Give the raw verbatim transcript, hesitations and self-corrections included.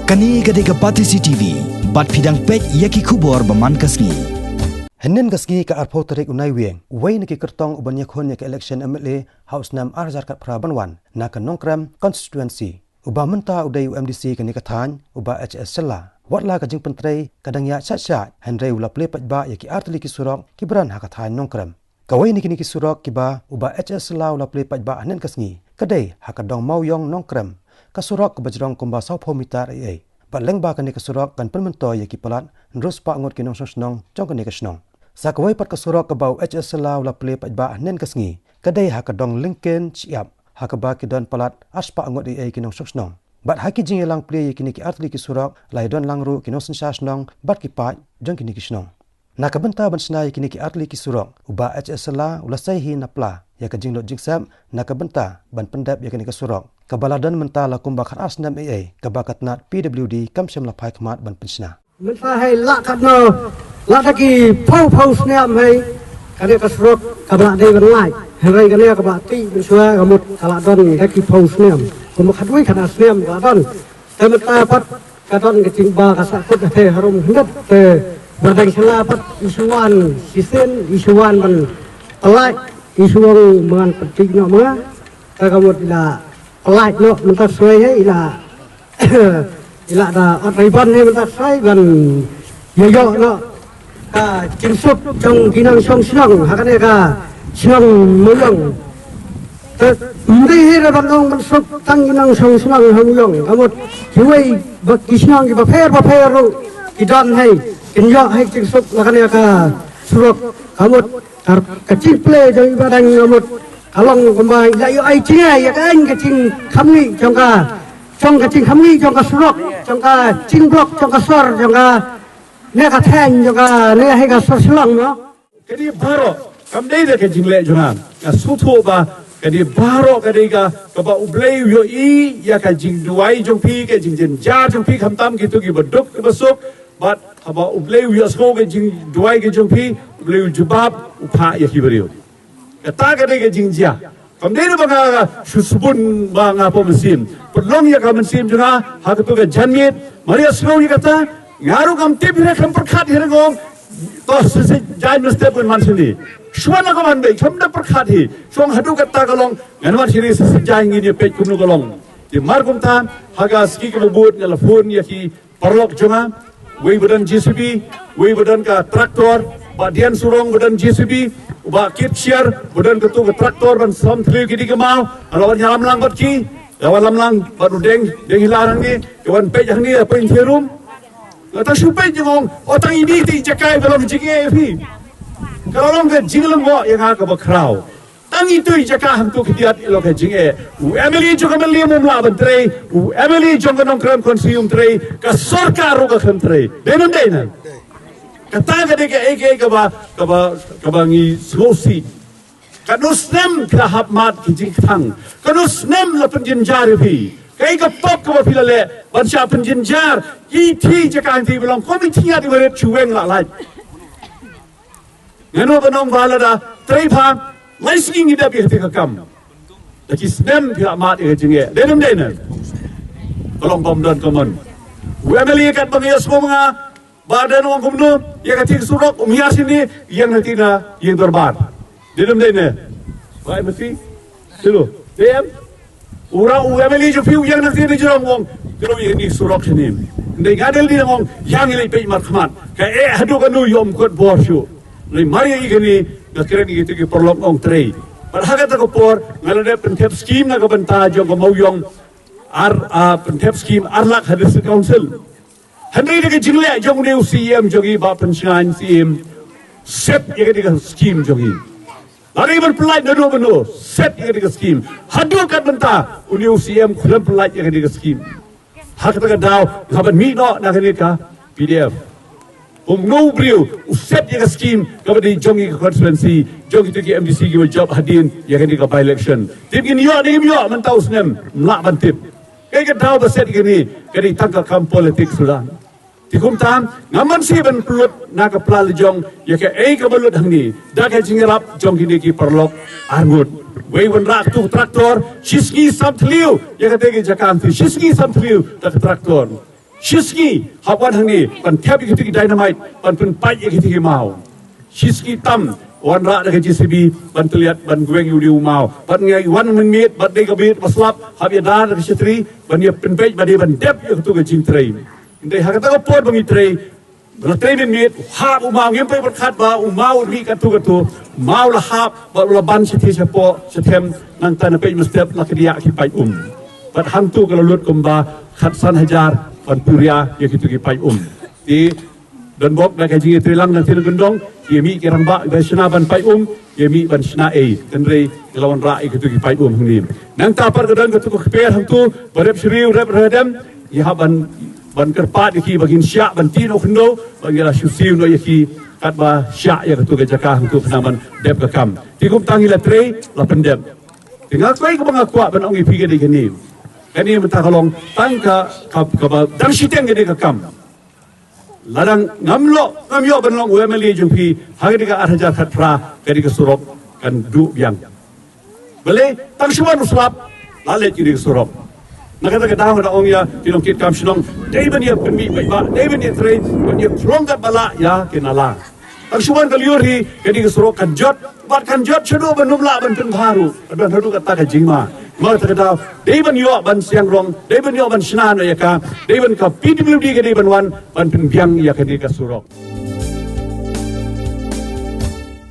Kane ka dei ka Batesi T V, bad phi dang peit ïa ki khubor ba man ka sngi. Hynnin ka sngi ka arphew tarik u Naiwieng, uwei na ki kyrtong uban ïakhun ïa ka election M L A ha u snem ar hajar khatphra ban wan, na ka Nongkrem constituency. Uba mynta u dei u M D C kane ka thaiñ, u Bah H S Shylla. Wat la ka jingpyntrei ka dang ïaid shat shat, hynrei u la plie paidbah ïa ki artylli ki surok kiba don ha ka thaiñ Nongkrem. Kawei na kine ki surok kiba u Bah H S Shylla u la plie paidbah hynnin ka sngi, ka dei ha ka dong Mawiong Nongkrem. Ka surok kaba jrong kumba sawphew mitar ei ei. Bad lyngba kane ka surok kan pynmyntoi ïa ki palat hynriew spah ngut ki nongshong shnong jong kane ka shnong. Sa kawei pat ka surok kaba u H S Shylla u la plie paidbah hynnin ka sngi, ka dei ha ka dong Lyngkien Shyiap, ha kaba ki don palat ar spah ngut ei ei ki nongshong shnong. Bad ha ki jingïalang plie ïa kine ki artylli ki surok, la ïadon lang ruh ki nongsynshar shnong bad ki paid jong kine ki shnong. Na ka bynta ban shna ïa kine ki artylli ki surok, u Bah H S Shylla u la sei hi na pla ïa ka jinglut jingsep na ka bynta ban pyndep ïa kane ka surok, kaba la don mynta la kumba khatar snem ei ei, kaba ka tnat P W D kam shym la phai khmat ban pynshna. Mynta hei lah katno, lah da ki phew phew snem hei, kane ka surok kaba lah dei ban lait. Hynrei kane kaba tih mynshuwa ka mut ka lah don da ki phew snem. Kumba khatwei khatar snem ka lah don. Te mynta pat ka don ka jingba ka sahkut ha te harum hynrei te ba dang shala pat i shu wan shisien, i shu wan ban pynlait, i shu wan ban pyntih noh ma nga. Te ka mut i la pynlait noh mynta shuwei hei i la i la da ot ribbon hei mynta shuwei ban ïa ïoh noh ka jingsuk jong ki nongshong shnong ha kane ka shnong Mawiong. Te ym dei hi re ban ong ban suk tang ki nongshong shnong ha Mawiong, ka mut kiwei ba ki shnong kiba pher ba pher ruh ki don hei, kin ïoh hei jingsuk la kane ka surok, ka mut ka, ka jingplie jong i Bah Dang, ka mut ka long kumba i la ïoh ai jingeh ïa ka, ka jingkham ngi jong ka, jong ka jingkham ngi jong ka surok, jong ka jingblok, jong ka sor, jong ka ne ka thaiñ, jong ka ne hei ka sor Shillong, no. Ka dei baroh, kam dei da ka jingleh jong nga. Nga sngewthuh ba ka dei baroh ka dei ka, kaba U Blei u ïohi ïa ka jingduwai jong phi, ka jingjynjar jong phi, khamtam kito kiba duk kiba suk. Bad haba U Blei u ïohsngew ka jingduwai ka jong phi, U Blei u jubab, u phah ïa ki briew. Kata ka dei ka jingjia. Kam dei ba nga shu sbun ba nga pynmynsiem. Pynlong ïa ka mynsiem jong nga ha kato ka janmiet. Mar ïa sngewthuh ïa kata, nga ruh ngam tip hi re, khlem pyrkhat hi re nga ong. To, sa shisien jaiñ mynstep ngan wan shane. Shuwa na ka wan beit, khlem da pyrkhat hi. Shuwa haduh kata ka long, ngan wan shane sa shisien jaiñ ngin ïa peit kumno ka long. Te mar kumta, ha ka sngi kaba bud nga la phone ïa ki paralok jong nga, wei ba don J C B, wei ba don ka tractor, Bah Dian Surong ba don J C B, Bah Kit Shiar ba don kato ka tractor ban sam thliew ki ding ki maw, nga la wan ïalam lang bad ki, la wan ïalam lang bad u Deng, Deng Hilar hangne, ïa wan peit hangne, ïa peit ïa rum. Nga ta shu peit jong nga ong, o tang ine i jaka iba long jingeh ïa phi. Ka la long ka jinglyngngoh ïa nga kaba khraw. Tang ito i jaka hangto khyndiat i long ka jingeh. U M L A jong ka Mylliem um lah ban trei, u M L A jong ka Nongkrem constituency um trei, ka sorkar ruh ka khlem trei. Dei ne ym dei ne? Kata ka dei kaei kaei kaba, kaba, kaba ngi sngewsih. Katno snem phi la hap mad ki jingkthang. Katno snem la pynjynjar ïa phi. Kaei ka pop kaba phi la leh ban shah pynjynjar. Ito i jaka hangto iba long kum i jingïaid iba rit shu weng la lait. Nga nud ban ong ba lada trei bha, lai sngi ngi dep ïa kata ka kam. Da ki snem phi la mad ïa ka jingeh. Dei ne ym dei ne? Ka long bym don ka mon. U M L A katba nga ïohsngew ma nga, Bah Dang ong kumno, ïa kata ka surok, um hiar shane, ïeng na kata na ïing dorbar. Dei ne ym dei ne? Bah M L A. Silo. Dei em? U rah u M L A jong phi u ïeng na kata na jrong, ong. Kano ïa kane ka surok shane. Hynrei nga dei lei ong, ïa ngi leit peit markhmat. Ka eh haduh kano ïoh ym kot bor shuh. Lei mar ïa kane nga kren ïa kito ki paralok ong trei. Bad ha kata ka por nga la dep pynthep skim na ka bynta jong ka Mawiong. Ar, ah, pynthep skim ar lak ha District Council. Hynrei da ka jingleh jong une u C E M jong ngi, Bah Pynshngaiñ C E M, set ïa kane ka skim jong ngi. Lada ngi ban pynlait naduh mynno, set ïa kane ka skim. Haduh kat mynta une u C E M khlem pynlait ïa kane ka skim. Ha kata ka daw nga ban mih noh na kane ka P D F. Kum uno u briew u set ïa ka skim kaba dei jong ngi ka constituency, jong kito ki M D C kiba jop hadien ïa kane ka by election. Tip ngin ïoh ne ngim ïoh mynta u snem, ym lah ban tip. Kaei ka daw ba set ïa kane, ka dei tang ka kam politik suda. Te kumta ngam banse ban pynlut na ka pla lajong ïa kaei kaba lut hangne da ka jingïarap jong kine ki paralok arngut. Wei wanrah tu tractor, shisngi sam thliew ïa kata ka jaka, shisngi sam thliew da ka tractor. Shi sngi hap wan hangne ban thep ïa kito ki dynamite ban pynpait ïa kito ki maw. Shi sngi tam wanrah da ka J C B ban tylliat ban gweng ïa u maw. Bad ngi wan mynmiet bad dei ka miet ba slap hap ïada da ka shatri ban ïa pynpait bad dei ban dep ïa kito ka jingtrei. Hynrei ha kata ka por ba ngi trei, ba la trei mynmiet, hap u maw, ngim peit pyrkhat ba u maw u mih katto katto, u maw la hap bad u la ban shathie shapoh shathem. Nangta na peit mynstep la kdiah ki paip um. Bad hangto ka la lut kumba khatsan hajar ban puria ïa kito ki paip um. Te don bok da ka jingïatreilang na tien kyndong, ïa mih ki rangbah ba shna ban paip um, ïa mih ban shna ei, hynrei ki la wanrah ïa kito ki paip um hangne. Nangta pat ka don kato ka kper hangto ba rep shriew rep rep dem, ïa hap ban ban kyrpad ïa ki ba kin shah ban tih noh khyndew, ba ngi la shu siew noh ïa ki katba shah ïa kato ka jaka hangto khnang ban dep ka kam. Te kumta ngi la trei la pyndep. Te nga kwai kaba nga kwah ban ong ïa phi ka dei kane. Kane mynta ka long tang ka ka kaba dang shiteng kane ka kam. Lada ngam long, ngam ïoh ban long u M L A jong phi ha kane ka ar hajar khatphra, kane ka surok kan duh biang. Balei? Tang shu wan u slap la leit kine ki surok. Na kata ka daw nga da ong ïa ki nongkitkam shnong, dei ban ïa pynmih paidbah, dei ban ïa trei ban ïa khlong katba lah ïa ki nala. Tang shu wan ka lyiur hi, kane ka surok kan jot bad kan jot shaduh ban ym lah ban pynbha ruh. Ka don haduh kata ka jingma. Na kata ka daw dei ban ïoh ban siang rong, dei ban ïoh ban shna noh ïa ka, dei ban ka P W D ka dei ban wan ban pynbiang ïa kane ka surok.